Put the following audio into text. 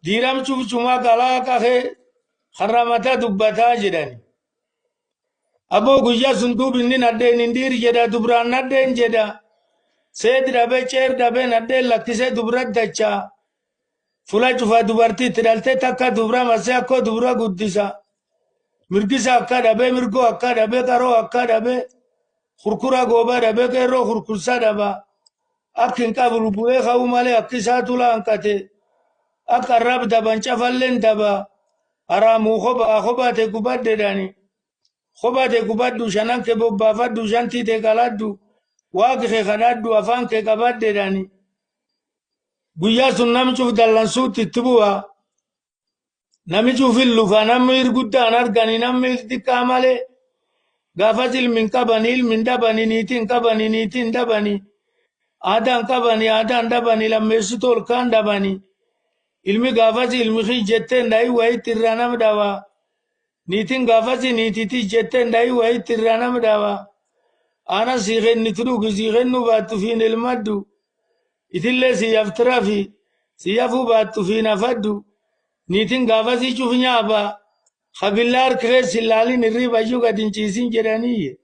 Diiram cufcumaa qalaa qahee harramata dubbataa jedhani. Aboo guyyaa sun duub inni nadheen hin dhiir jedha, dubraan nadheen jedha. Seed dhabe, ceer dhabe, nadheen lakkisee dubra dachaa. Fula cufa dubartii itti dhaltee takka dubra masee akkoo dubra guddisa. Mirgisa akka dhabe, mirgoo akka dhabe, qaroo akka dhabe, kurkura gooba dhabe, qeerroo kurkursa dhaba. Akka hin qabu bu'ee ka'uu malee akka isaa tula hanqate. Akka arrab daban cafalleen daba. Haraamuu kophaa kophaa ta'e gubadhedhani. Kophaa ta'e gubadhu, shanan kee bobbaafadhu, shantii ta'e qaladhu. Waaqi kee kadhadhu, afaan kee qabadhedhani. Guyyaa sun namni cuf dallansuutti itti bu'a. Nami cuf hin lufa, namni guddaan argani, namni xiqqaa malee. Gaafas ilmi hin qabani, ilmi hin dhabani, niitii hin qabani, niitii hin dhabani. Aadaa hin qabani, aadaa hin dhabani, lammeessituu ol kaan dhabani. Ilmi gaafas ilmi kii jetteen dhahi wayitti irraa nam dhawa. Niitiin gaafas niitiitii jetteen dhahi wayitti irraa nam dhawa. Aana sii kennitu dhugi, sii kennuu baattu fiin elmaddu. Itillee sii yaftirafi, sii yafuu baattu fiin hafaddu. Niitiin gaafasii cuf nyaaba. Kabillaa harka keessa hin laalin, hirriba iyyuu gad hin ciisin jedhanii.